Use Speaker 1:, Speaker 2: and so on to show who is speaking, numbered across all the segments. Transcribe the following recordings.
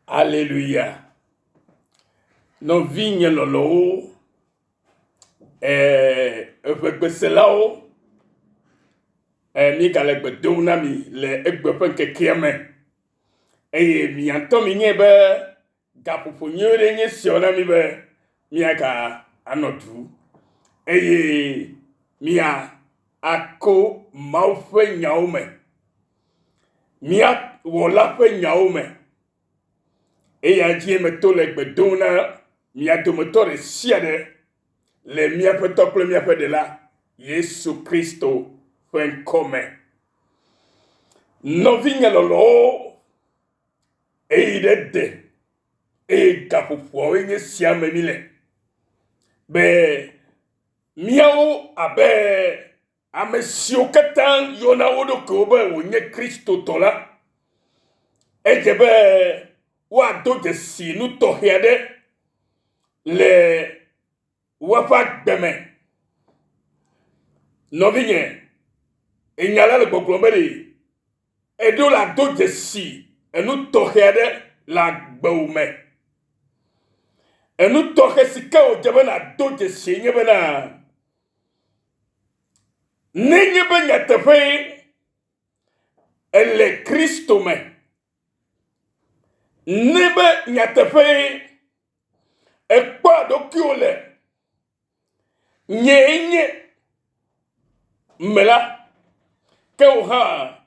Speaker 1: Aleluya. Nɔvinye lɔlɔ̃wo, ee eŋegbeselawo, e míegale gbe dom na mi le egbe ƒe ŋkekea me eye mia ŋutɔ mienyae be gaƒoƒo nyui aɖe nye esiawo na mi be míaga anɔ du eye mía ako Mawu ƒe nyawo me, mía Wɔla ƒe nyawo me. Eya dzie meto le gbe dom na mia dometɔ ɖe sia ɖe le míaƒe Tɔ kple míaƒe Ɖela Yesu Kristo ƒe ŋkɔ me. Nɔvinye lɔlɔ̃wo, ɣeyiɣi ɖe de eye gaƒoƒoawoe nye esia me míle be míawo abe Ame siwo katã yɔna wo ɖokuiwo be wonye Kristotɔ la, edze be woado dzesi nu tɔxɛ aɖe le woƒe agbe me. Nɔvinye, enya la le gbɔgblɔm be ɖe èɖo la do dzesi enu tɔxɛ aɖe le agbewò me. Enu tɔxɛ si ke wòdze be nàdo dzesie nye bena, Nenye be nyateƒee èle Kristo me, ne be nyateƒee èkpɔa ɖokuiwò le nyee nye me la, ke wò hã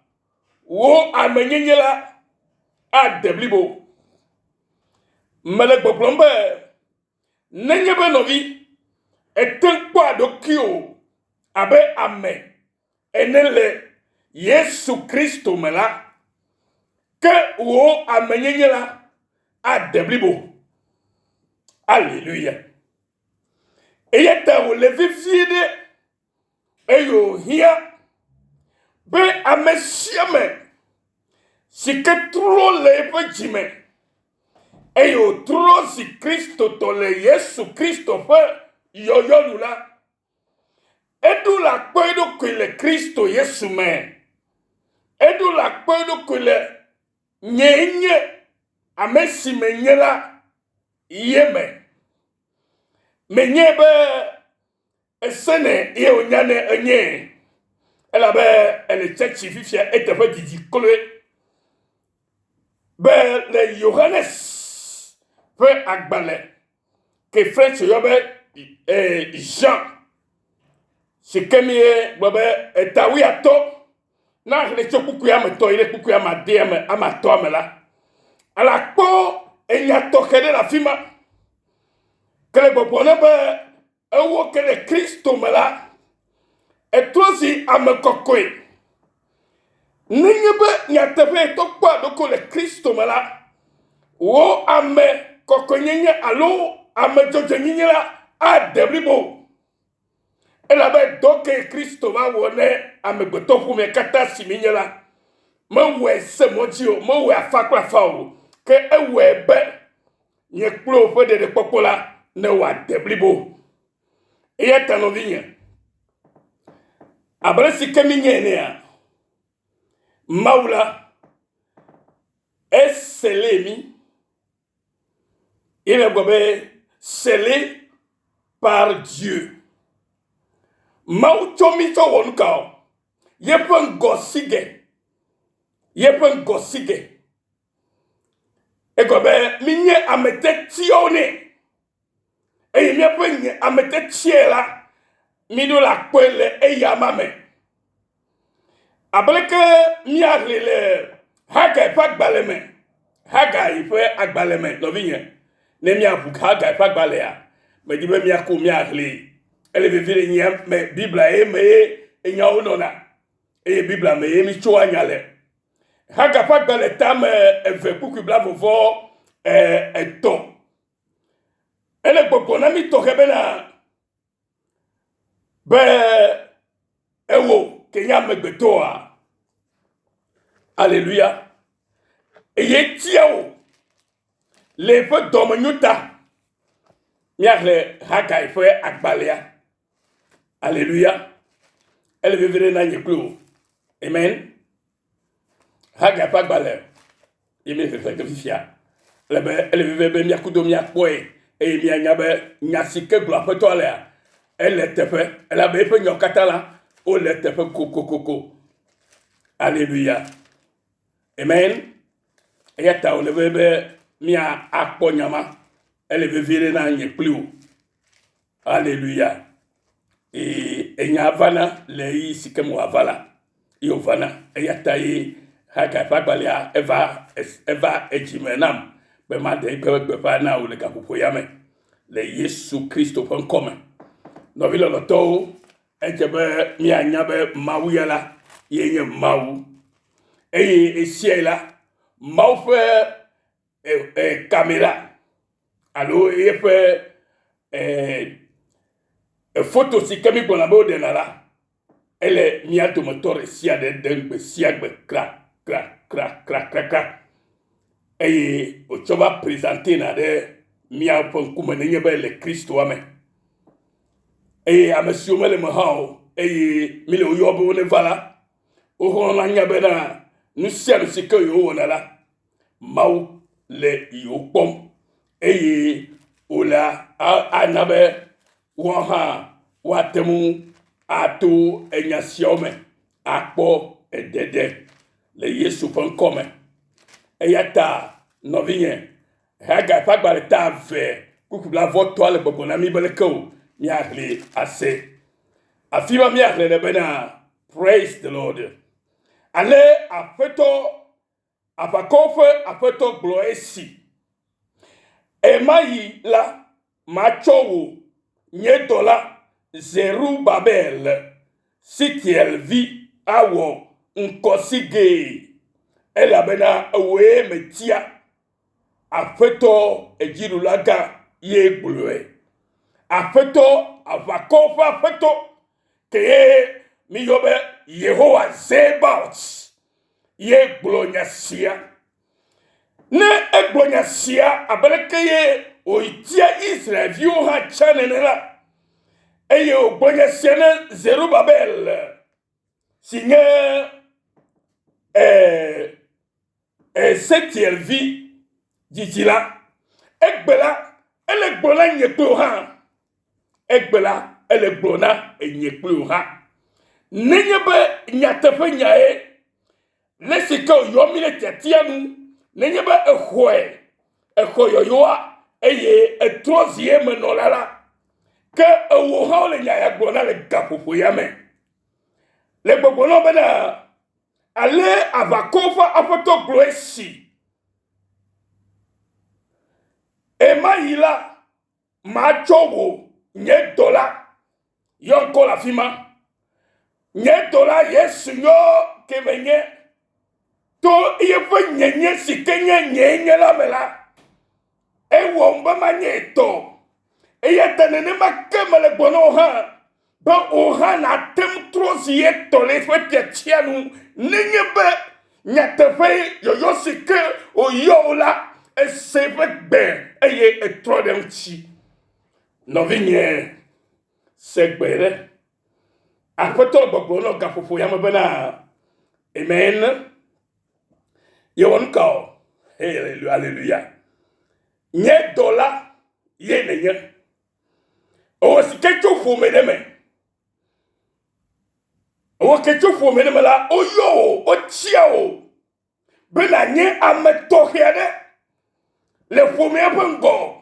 Speaker 1: wò amenyenye la ade blibo. Mele gbɔgblɔm be Nenye be nɔvi, ète ŋu kpɔa ɖokuiwò abe ame ene le Yesu Kristo me la, ke wò amenyenye la ade blibo. Aleluya. Eya ta wòle vevie ɖe eye wòhiã be ame sia ame si ke trɔ le eƒe dzi me eye wòtrɔ zi Kristotɔ le Yesu Kristo ƒe yɔyɔ nu la, eɖo la kpɔ eɖokui le Kristo Yesu me. Eɖo la kpɔ eɖokui le nyee nye ame si menye la ye me. Menyae be Esenɛ eye wònyanɛ enyee elabe ele tsɛtsi fifia eteƒe didi kloe be le Yohanes ƒe agbalẽ ke French yɔ be eh, Jean si ke míegblɔ be eta wuiatɔ̃ na xlẽ tso kpukpui ame etɔ̃ yi ɖe kpukpui ame adea me ame atɔ̃a me la, ale akpɔ enya tɔxɛ ɖe le afi ma ke le gbɔgblɔ na be Ewo ke le Kristo me la, etrɔ zi ame kɔkɔe. Nenye be nyateƒee tɔ kpɔa ɖokuiwò le Kristo me la, wò ame kɔkɔenyenye alo ame dzɔdzɔenyenye la ade blibo. Elabe dɔ ke Kristo va wɔ ne amegbetɔ ƒomea katã si míenye la, mewɔe se mɔ dzi o, mewɔe afa kple afa o, ke ewɔe be Nye kple wò ƒe ɖeɖekpɔkpɔ la ne wòade blibo. Eya ta nɔvinye, abe ale si ke mínyae enea, Mawu la, esele mí. Ye le gblɔ be scellé par Dieu. Mawu tsɔ mí tsɔ wɔ nu ka o? Yeƒe ŋgɔsigɛ. Yeƒe ŋgɔsigɛ. Egɔme be mínye ametetiawo nɛ eye míaƒe nye ametetie la, míɖo la kpɔe le eyama me. Abe leke míaʋli le Hagai ƒe agbalẽ me, Hagai ƒe agbalẽ me, nɔvinye, ne míaʋu Hagai ƒe agbalẽa, medi be míako míaʋli. Ele vevi le nyea me, Biblia ye me ye enyawo nɔna eye Biblia me ye mítsoa nya le. Hagar ƒe agbalẽ tame eve kpukpui blaeve vɔ etɔ̃. Ele gbɔgblɔ na mí tɔxɛ bena be ewò ke nye amegbetɔa. Aleluya. Eye tia wò le eƒe dɔmenyo ta. Míaxlẽ Hagai ƒe agbalẽa. Aleluya. Ele veve ɖe na nye kple wò. Amen. Hagai ƒe agbalẽ ye mi xexlẽ ke fifia. Ele be ele veve be míakudo míakpɔe eye míanya be nya si ke gblɔ Aƒetɔa lea, ele teƒe elabe eƒe nyawo katã la, wole teƒe kokokoko. Aleluya. Amen. Eya ta wòle be be mía akpɔ nya ma. Ele vevie ɖe na nye kpli wò. Aleluya. Ee, enya vana le ɣeyiɣi si ke me wòava la, ye wòvana. Eya ta ye Hagai ƒe agbalẽa eva eva edzime nam be maɖe eƒe gbeƒã na wò le gaƒoƒo ya me le Yesu Kristo ƒe ŋkɔ me. Nɔvi lɔlɔ̃tɔwo, edze be míanya be Mawu ya la ye nye Mawu. Eye ɣesiaɣi la, Mawu ƒe e, e, kamera alo eƒe e, e, foto si ke mígblɔna be woɖena la, ele mía dometɔ ɖe sia ɖe ɖem gbe sia gbe kra kra kra kra kra kra eye wòtsɔ va prezantena ɖe míaƒe ŋkume nenye be le Kristoa me. Eye ame siwo mele me hã o eye míle wo yɔ be woneva la, woxlɔ̃ nanya bena nu sia nu si ke yewowɔna la, Mawu le yewo kpɔm eye wòle ana be woawo hã woate ŋu ato enya siawo me akpɔ eɖeɖe le Yesu ƒe ŋkɔ me. Eya ta nɔvinye, Hagai ƒe agbalẽ ta eve kpukpui blaeve-vɔ-etɔ̃a le gbɔgblɔm na mí be leke o míaʋli ase. Afi ma míaxlẽ le bena, Praise the Lord. Ale Aƒetɔ Aʋakɔwo ƒe Aƒetɔ gblɔ esi, Ɣemaɣi la, matsɔ wò, nye dɔla Zerubabel, Sealtiel vi awɔ ŋkɔsigɛe, elabena wòe metia, Aƒetɔ Dziɖulagã ye gblɔe. Aƒetɔ, aʋakɔwo ƒe Aƒetɔ, kee míyɔ be Yehowa Zebaot ye gblɔ nya sia. Ne egblɔ nya sia abe leke ye wòtia Israel-viwo hã tsã nene la, eye wògblɔ nya sia ne Zerubabel si nye eh, eh, Setiel vi dzidzi la, egbe la, ele gblɔ na nye kple wò hã. Egbe la, ele gblɔ na enye kple wò hã. Nenye be nyateƒe nyae le si ke wòyɔ mí le tiatia nu, nenye be exɔe, exɔ yɔyɔa eye etrɔ zi emenɔla la, ke ewò hã wole nya ya gblɔ na le gaƒoƒo ya me. Le gbɔgblɔ na bena, ale aʋakɔwo ƒe aƒetɔ gblɔ esi, ɣemaɣi la, matsɔ wò, nye dɔla, yɔ ŋkɔ le afi ma. Nye dɔla Yesu yɔ ke menye to eƒe nyenye si ke nye nyee nye la me la, ewɔm be manye etɔ. Eya ta nenema ke mele gblɔ na wò hã be wò hã nàte ŋu trɔ zi ye tɔ le eƒe tiatia nu nenye be nyateƒe yɔyɔ si ke wòyɔ wò la, èse eƒe gbe eye ètrɔ ɖe eŋuti. Nɔvinye, se gbe ɖe. Aƒetɔ le gbɔgblɔm na wò gaƒoƒo ya me bena, Amen. Yewɔ nu ka o? Hallelujah. Nye dɔla ye nènye. Ewɔ si ke tso ƒome ɖe me. Ewɔ ke tso ƒome ɖe me la, woyɔ wò, wotia wò be nànye ame tɔxɛ aɖe le ƒomea ƒe ŋgɔ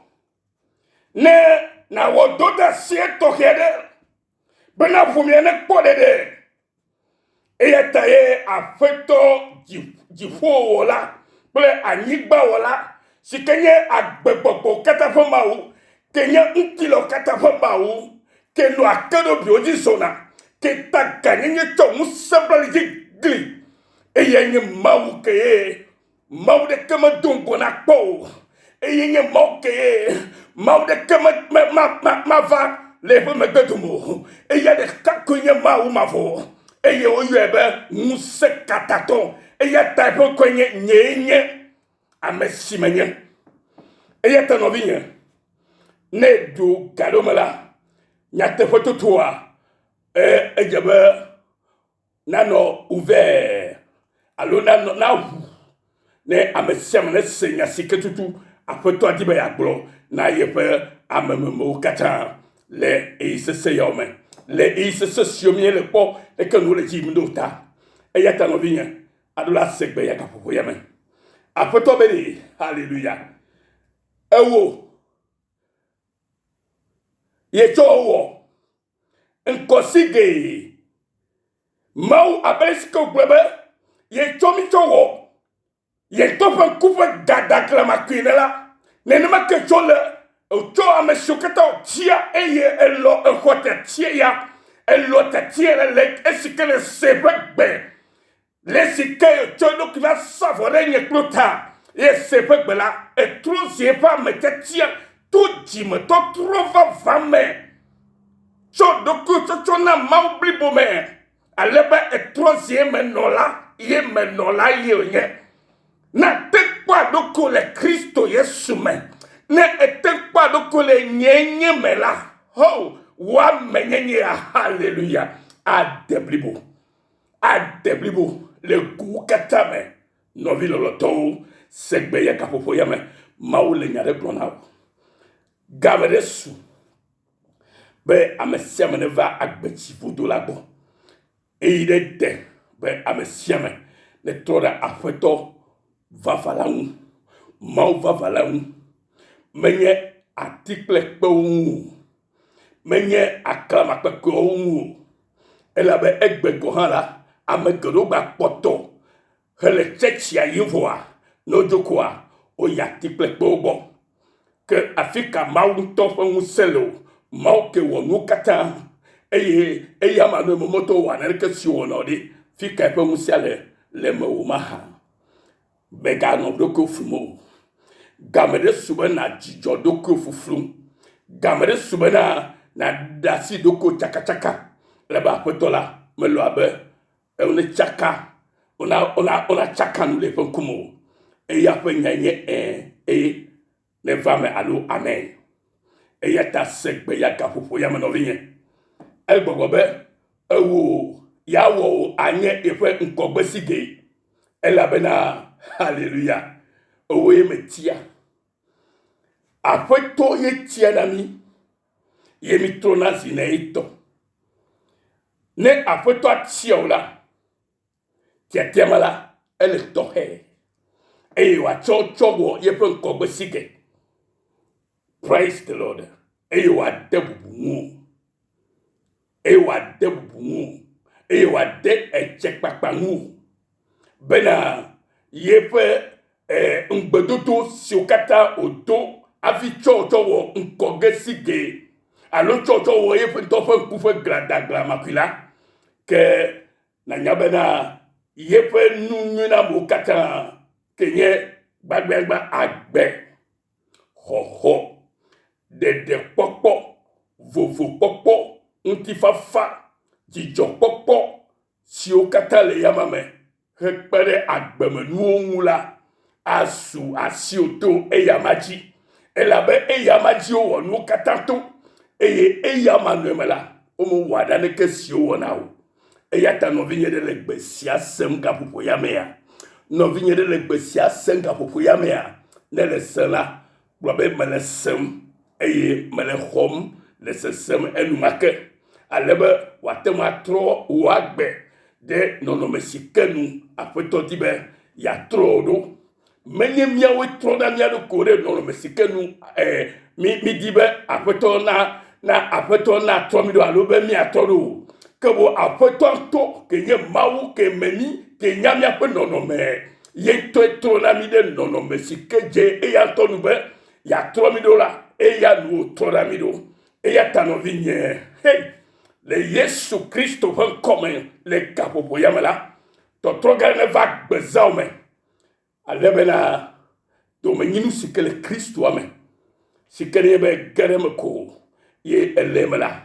Speaker 1: ne nàwɔ dɔdeasie tɔxɛ aɖe bena ƒomea nekpɔ ɖeɖe. Eya ta ye Aƒetɔ dziƒowɔla kple anyigbawɔla si ke nye agbegbɔgbɔ katã ƒe Mawu, ke nye ŋutilɔ katã ƒe Mawu, ke nɔa kerubiwo dzi zɔna, ke ta gãnyenye tsɔ ŋusẽ bla li dzi gli. Eyae nye Mawu ke ye Mawu ɖeke medo ŋgɔ na kpɔ o. Eye nye Mawu ke ye Mawu ɖeke me, me, ma, ma, mava le eƒe megbe dome o. Eya ɖeka koe nye Mawu mavɔ. Eye woyɔe be ŋusẽkatatɔ. Eya ta eƒe ŋkɔe nye Nyee nye ame si menye. Eya ta nɔvinye, ne èɖo ga ɖo me la, nyateƒetotoa, e, edze be nanɔ ouvert alo nanɔ naʋu ne ame sia ame nese nya si ke tutu Aƒetɔa di be yeagblɔ na yeƒe amememewo katã le ɣeyiɣi sesẽ yawo me, le ɣeyiɣi sesẽ siwo míele kpɔ leke nuwo le dzi yim ɖo ta. Eya ta nɔvinye, aɖo la se gbe ya gaƒoƒo ya me. Aƒetɔ be ɖe, haleluya. Ewò yetsɔ wɔ ŋkɔsigee. Mawu abe esi ke wògblɔ be yetsɔ mí tsɔ wɔ ye ŋutɔ ƒe ŋku ƒe dadaglãmakui ene la, nenema ke tsɔ le wòtsɔ ame siwo katã wòtia eye elɔ exɔ tiatia ya, elɔ tiatia le le esi ke le se ƒe gbe, le esi ke wòtsɔ eɖokui va sa vɔ ɖe nye kple ta ye se ƒe gbe la, etrɔ zi eƒe ame tiatia to dzimetɔtrɔ vavã me, tsɔ ɖokuitsɔtsɔ na Mawu blibo me. Ale be etrɔ zi emenɔla ye menɔla ye wònye. Ne ete kpɔa ɖokuiwò le Kristo Yesu me, ne ete kpɔa ɖokuiwò le nyenye me la, ho, wò amenyenyea, haleluya, ade blibo. Ade blibo le gowo katã me. Nɔvi lɔlɔtɔwo, se gbe ya gaƒoƒo ya me. Mawu le nya ɖe gblɔ na wò. Game ɖe su. be ame sia ame neva agbetsivudo la gbɔ. Eyi ɖe de be ame sia ame netrɔ ɖe Aƒetɔ vavã la ŋu, Mawu vavã la ŋu. Menye ati kple kpewo ŋu o, menye aklama kpekpeawo ŋu o. Elabe egbe gɔ̃ hã la, ame geɖewo gakpɔtɔ hele tsɛtsia yim vɔa, ne wodzo koa, woyi ati kple kpewo gbɔ. Ke afi ka Mawu ŋutɔ ƒe ŋusẽ le o? Mawu ke wɔ nuwo katã eye eya ma nɔe mɔmɔtɔ wɔa naneke si wòwɔna o ɖe, fi ka eƒe ŋusẽa le le mewò mahã? Mèganɔ ɖokuiwò flum o. Game ɖe su be nàdzudzɔ ɖokuiwò fuflu. Game ɖe su bena nàɖe asi ɖokuiwò tsakatsaka elabe Aƒetɔ la mele abe Wona tsaka, wona, wona, wona tsaka nu le eƒe ŋkume o. Eya ƒe nyae nye ẽ, eye neva eme alo amen. Eya ta se gbe ya gaƒoƒo ya me nɔvinye. Egbɔgblɔ be ewò yeawɔ wò anye yeƒe ŋgɔgbesigɛ elabena haleluya ewòe metia. Aƒetɔ ye tia na mí ye mi trɔna zina etɔ. Ne Aƒetɔa tia wò la, tiatia ma la, ele tɔxɛ eye wòatsɔ tsɔ wɔ yeƒe ŋgɔgbesigɛ. Praise the Lord. Eye wòade bubu ŋuwò. Eye wòade bubu ŋuwò. Eye wòade edzekpakpa ŋuwò bena yeƒe eh, ŋugbedodo siwo katã wòdo hafi tsɔ tsɔ wɔ ŋkɔgesigɛ alo tsɔ tsɔ wɔ yeƒe ŋutɔ ƒe ŋku ƒe gladaglamakui la, ke nànya bena yeƒe nu nyui na amewo katã ke nye gbagbiagba agbe, xɔxɔ, ɖeɖekpɔkpɔ, vovokpɔkpɔ, ŋutifafa, dzidzɔkpɔkpɔ siwo katã le yama me hekpe ɖe agbemenuwo ŋu la, asu asiwò to eyama dzi, elabe eyama dzi wowɔ nuwo katã to, eye eyama nɔe me la, womewɔa naneke si wowɔna o. Eya ta nɔvinye ɖe le gbe sia sem gaƒoƒo ya mea? Nɔvinye ɖe le gbe sia sem gaƒoƒo ya mea? Ne le sem la, gblɔ be mele sem eye mele xɔm le sesem enumake, ale be wòate ŋu atrɔ wò agbe ɖe nɔnɔme si ke nu Aƒetɔ di be yeatrɔ wò ɖo. Menye míawoe trɔna mía ɖokuiwo ɖe nɔnɔme si ke nu eh, mí mídi be Aƒetɔ na na Aƒetɔ natrɔ mí ɖo alo be míatrɔ ɖo o. Ke boŋ Aƒetɔ ŋutɔ ke nye Mawu ke me mí, ke nya míaƒe nɔnɔme, ye ŋutɔe trɔna mí ɖe nɔnɔme si ke dze eya ŋutɔ nu be yeatrɔ mí ɖo la, eya nu wòtrɔna mí ɖo. Eya ta nɔvinye, hei, le Yesu Kristo ƒe ŋkɔ me le gaƒoƒo ya me la, tɔtrɔ gã neva gbezãwo me ale bena domenyinu si ke le Kristoa me, si ke nenye be ge ɖe eme ko ye ele eme la,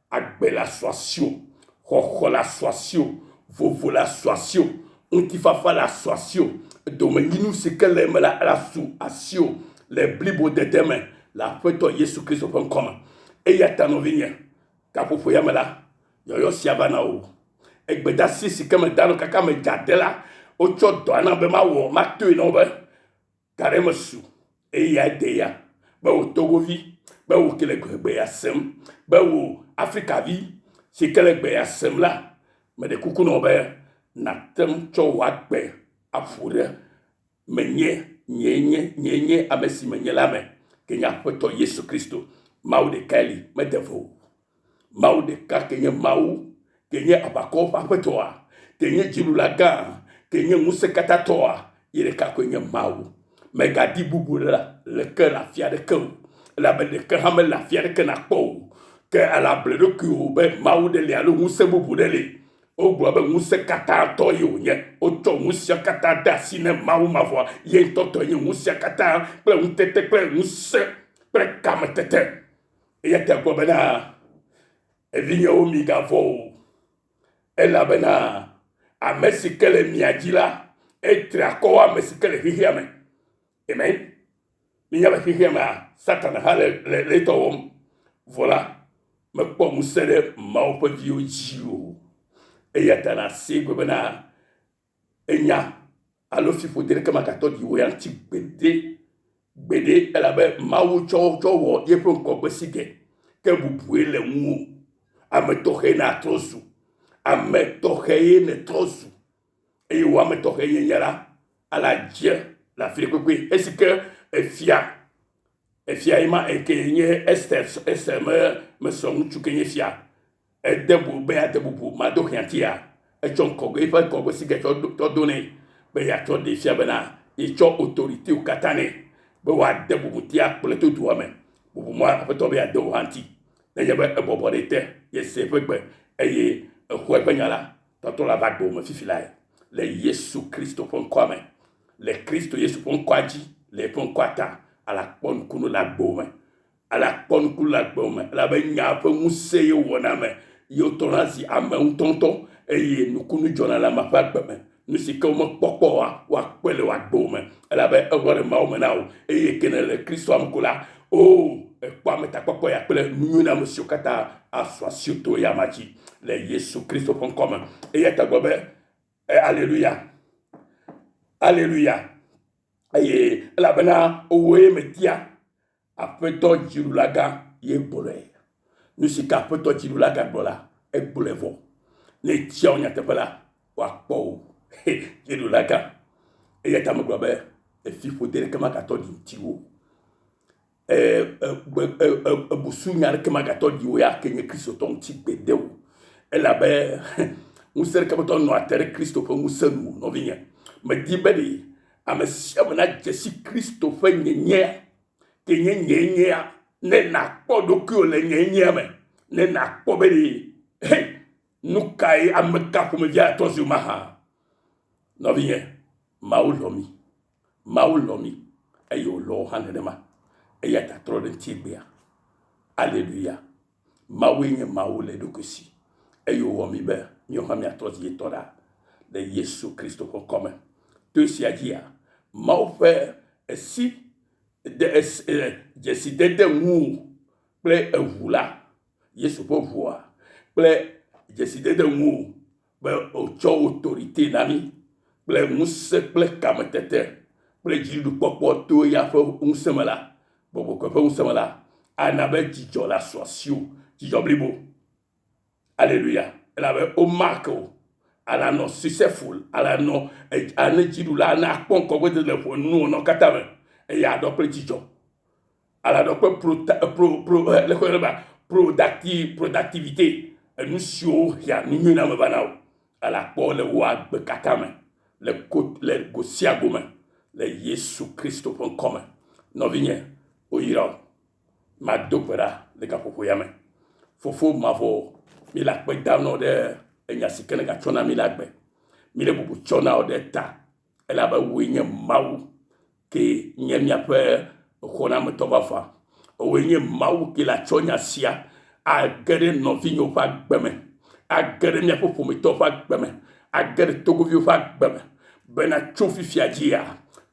Speaker 1: Agbe le asu asiwò, xɔxɔ le asu asiwò, vovo le asu asiwò, ŋutifafa le asu asiwò, domenyinu si ke le eme la asu asiwò le blibodede me le Aƒetɔ Yesu Kristo ƒe ŋkɔ me. Eya ta nɔvinye, gaƒoƒo ya me la, yɔyɔ sia va na wò. Egbedasi si ke meda nɔ kaka medze ade la, wotsɔ dɔa nam be mawɔ, matoe na wo be, Ga ɖe mesu. Eyae de ya be wò Togovi, be wò ke le gbe ya sem, be wò Afrikavi si ke le gbe ya sem la, meɖe kuku nɔ be nàte ŋu tsɔ wò agbe aƒo ɖe menye, nyee nye, nyee nye ame si menye la me, ke nye Aƒetɔ Yesu Kristo. Mawu ɖekae li, mede vo o. Mawu ɖeka ke nye Mawu, ke nye aʋakɔwo ƒe Aƒetɔa, ke nye dziɖula gã, ke nye ŋusẽkatãtɔa, ye ɖeka koe nye Mawu. Mègadi bubu le leke le afi aɖeke o, elabe ɖeke hã mele afi aɖeke nàkpɔ o. Ke ale able ɖokuiwò be Mawu ɖe li alo ŋusẽ bubu ɖe li. Wogblɔ be ŋusẽkatãtɔ ye wònye. Wotsɔ ŋusẽa katã de asi ne Mawu mavɔa. Ye ŋutɔ tɔe nye ŋusẽa katã kple ŋutete kple ŋusẽ kple kametete. Eya ta egblɔ bena, Evinyewo, migavɔ̃ o, elabena ame si ke le mia dzi la, etri akɔ wu ame si ke le xexea me. Amen. Mínya be xexea mea, Satana hã le le le etɔ wɔm. Vɔ la, mekpɔ ŋusẽ ɖe Mawu ƒe viwo dzi o. Eya ta nàsee gbe bena enya alo fiƒode ɖeke magatɔ ɖi wò ya ŋuti gbeɖe gbeɖe elabe Mawu tsɔ tsɔ wɔ yeƒe ŋkɔgbe si ge ke bubue le ŋuwò. Ame tɔxɛ nàtrɔ zu. Ame tɔxɛ ye nètrɔ zu. Eye wò ame tɔxɛ nyenye la, ala dze le afi ɖe kpekpe. Esi ke efia efia ye ma eke nye Ester Ester me mesrɔ̃ ŋutsu ke nye fia. Ede bu be yeade bubu Mardoxai ŋutia, etsɔ ŋkɔgbe eƒe ŋkɔgbe si ke tsɔ tsɔ do nɛ be yeatsɔ ɖee fia bena yetsɔ autoritewo katã nɛ be wòade bubu ŋuti akplɔe to dua me. Bubu ma Aƒetɔ be yeade wò hã ŋuti. Nenye be ebɔbɔ ɖe ete, yese eƒe gbe eye exɔ eƒe nya la, tɔtrɔ la va gbewò me fifi lae le Yesu Kristo ƒe ŋkɔa me. Le Kristo Yesu ƒe ŋkɔa dzi, le eƒe ŋkɔa ta, ale akpɔ nukunu le agbewò me. Ale akpɔ nuku le agbe me elabe nya ƒe ŋusẽ ye wɔna me ye wotrɔna zi ame ŋutɔŋutɔ eye nukunu dzɔna le ame ƒe agbe me. Nu si ke womekpɔ kpɔ oa, woakpɔe le wò agbe me elabe eŋlɔ ɖe Mawu me na wò eye ke nèle Kristoa me ko la, oo, èkpɔ ametakpɔkpɔ ya kple nunyoname siwo katã asu asiwò to eyama dzi le Yesu Kristo ƒe ŋkɔ me. Eya ta gblɔ be, Aleluya! Aleluya! Eye elabena wòe metia Aƒetɔ Dziɖulagã ye gblɔe. Nu si ke Aƒetɔ Dziɖulagã gblɔ la, egblɔe vɔ. Ne ètia wò nyateƒe la, woakpɔ wò. Dziɖulagã. Eya ta megblɔ be, efiƒode ɖeke magatɔ ɖi ŋutiwò o. Ebusunya ɖeke magatɔ ɖi wò ya ke nye Kristotɔ ŋuti gbeɖe o. Elabe ŋusẽ ɖeke metɔ nɔa te ɖe Kristo ƒe ŋusẽ nu o, nɔvinye. Medi be ɖe Ame sia ame nadze si Kristo ƒe nyenyea, ke nye nyenyea, ne nàkpɔ ɖokuiwò le nyenyea me, ne nàkpɔ be ɖe, he, nu kae ame ka ƒomevi atrɔ zu mahã. Nɔvinye, Mawu lɔ̃ mí. Mawu lɔ̃ mí eye wòlɔ̃ wò hã nenema. Eya ta trɔ ɖe ŋuti egbea. Aleluya. Mawue nye Mawu le eɖokui si eye wòwɔ mí be míawo hã míatrɔ zi ye tɔ ɖa le Yesu Kristo ƒe ŋkɔ me. To esia dzia, Mawu ƒe esi de es, e, dzesidede ŋuwò kple eŋu la, Yesu ƒe ʋua kple dzesidede ŋuwò be wòtsɔ autorité na mí kple ŋusẽ kple kametete kple dziɖuɖukpɔkpɔ to eya ƒe ŋusẽ me la, gbɔgbɔ kɔkɔe ƒe ŋusẽ me la, ana be dzidzɔ la su asiwò, dzidzɔ blibo. Aleluya. Elabe womark o. Ala nɔ successful, ala nɔ ane dziɖula, ane akpɔ ŋkɔgbedede le ƒo nuwɔnawo katã me eye aɖɔ kple dzidzɔ. Ala ɖɔ kple pro pro pro le xɔ ba productive productivité enu siwo hea nu nyui na ame va na wò. Ala kpɔ le wò agbe katã me le ko le go sia go me le Yesu Kristo ƒe ŋkɔ me. Nɔvinye, woyra wò. Mado gbe ɖa le gaƒoƒo ya me. Fofo mavɔ, mi le akpe dam na wò ɖe enya si ke nègatsɔ na mi le agbe. Mi le bubu tsɔ na wò ɖe ta elabe wòe nye Mawu ke nye míaƒe xɔnametɔ vavã. Wòe nye Mawu ke le atsɔ nya sia age ɖe nɔvinyewo ƒe agbe me, age ɖe míaƒe ƒometɔwo ƒe agbe me, age ɖe togoviwo ƒe agbe me bena tso fifia dzia,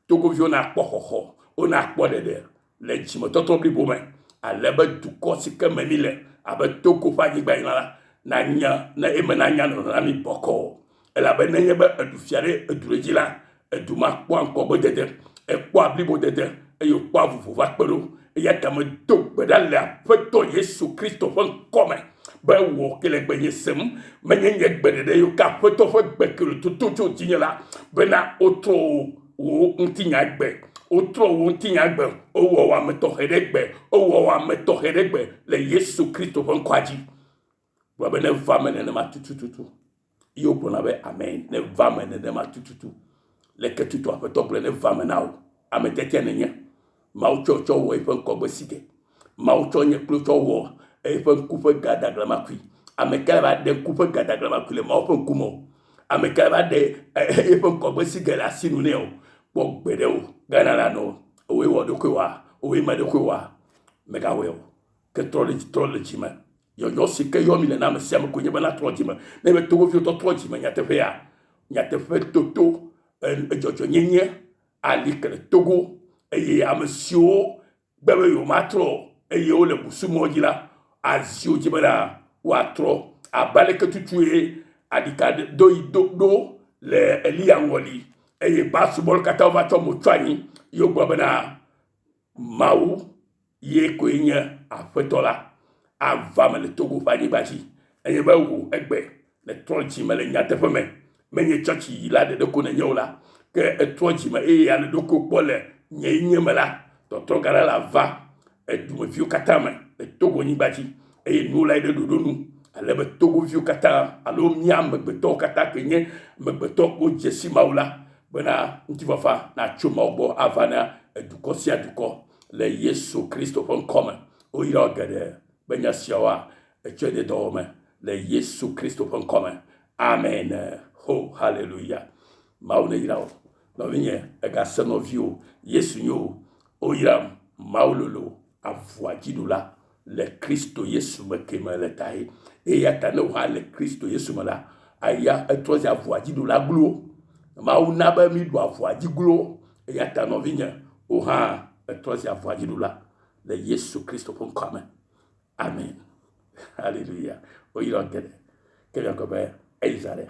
Speaker 1: togoviwo nakpɔ xɔxɔ, wonakpɔ ɖeɖe le dzimetɔtrɔ blibo me, ale be dukɔ si ke me míle abe Togo ƒe anyigba ene la, nanya, ne eme nanya nɔnɔ na mí bɔkɔɔ. Elabe nenye be eɖu fia ɖe edu ɖe dzi la, edu ma kpɔa ŋgɔgbedede, ekpɔa blibodede, eye wòkpɔa vovo va kpe ɖo. Eya ta medo gbe ɖa le Aƒetɔ Yesu Kristo ƒe ŋkɔ me be wò ke le gbenye sem, menye nye gbe ɖeɖe ye o, ke Aƒetɔ ƒe gbe ke le toto tso dzinye la, bena wotrɔ wò ŋutinya gbe, wotrɔ wò ŋutinya gbe, wowɔ wò ame tɔxɛ ɖe gbe, wowɔ wò ame tɔxɛ ɖe gbe le Yesu Kristo ƒe ŋkɔa dzi. Gblɔ be neva me nenema tutututu. Ye wogblɔna be amen, neva me nenema tututu. Leke tutu Aƒetɔ gblɔe neva me na wò. Ame tiatia nènye. Mawu tsɔ tsɔ wɔ eƒe ŋkɔgbe si ge. Mawu tsɔ nye kple tsɔ wɔ eƒe ŋku ƒe gadaglamakui. Ame ka va ɖe ŋku ƒe gadaglamakui le Mawu ƒe ŋkume o? Ame ka va ɖe eƒe ŋkɔgbe si ge le asinu nɛ o? Kpɔ gbeɖe o. Gana la nɔ wòe wɔ ɖokui wa, wòe me ɖokui wa. Megawɔe o. Ke trɔ ɖe trɔ le dzi me. Yɔyɔ si ke yɔ mi le na ame sia ame koe nye be natrɔ dzi me. Ne be togoviwo tɔtrɔ dzi me nyateƒea, nyateƒe toto, dzɔdzɔnyenye ali ke le Togo eye ame siwo gbe be yewomatrɔ o eye wole busumɔ dzi la, azi wo dzi bena woatrɔ. Abe aleke tutue aɖika do yi do ɖo le Eliya ŋɔli eye Baal subɔlawo katã wova tsɔ mo tsyɔ anyi ye wogblɔ bena Mawu ye koe nye Aƒetɔ la. Ava me le Togo ƒe anyigba dzi. Enye be wò egbe nètrɔ dzi me le nyateƒe me. Menye tsɔtsi yila ɖeɖe ko nènye o la, ke ètrɔ dzi me eye ale ɖokuiwò kpɔ le nyenye me la, tɔtrɔ gã aɖe lava edumeviwo katã me le Togo nyigba dzi eye nuwo la yi ɖe ɖoɖo nu ale be Togoviwo katã alo mía amegbetɔwo katã ke nye amegbetɔ ko dze si Mawu la bena ŋutifafa natso Mawu gbɔ ava na edukɔ sia dukɔ le Yesu Kristo ƒe ŋkɔ me. Woyra wò geɖe be nya siawoa etsɔe de dɔwɔwɔ me le Yesu Kristo ƒe ŋkɔ me. Amen. Ho, haleluya. Mawu neyra wò. Nɔvinye, ègase nɔviwò. Yesu nyo o. Woyram. Mawu lolo, avua dziɖula le Kristo Yesu me ke me le tae. Eya ta ne wò hã le Kristo Yesu me la, aya etrɔ zi avua dziɖula glo. Mawu na be míɖu avua dzi glo. Eya ta nɔvinye, wò hã etrɔ zi avua dziɖula le Yesu Kristo ƒe ŋkɔa me. Amen. Hallelujah. Woyra geɖe. Ke miagblɔ be eyi zã ɖe.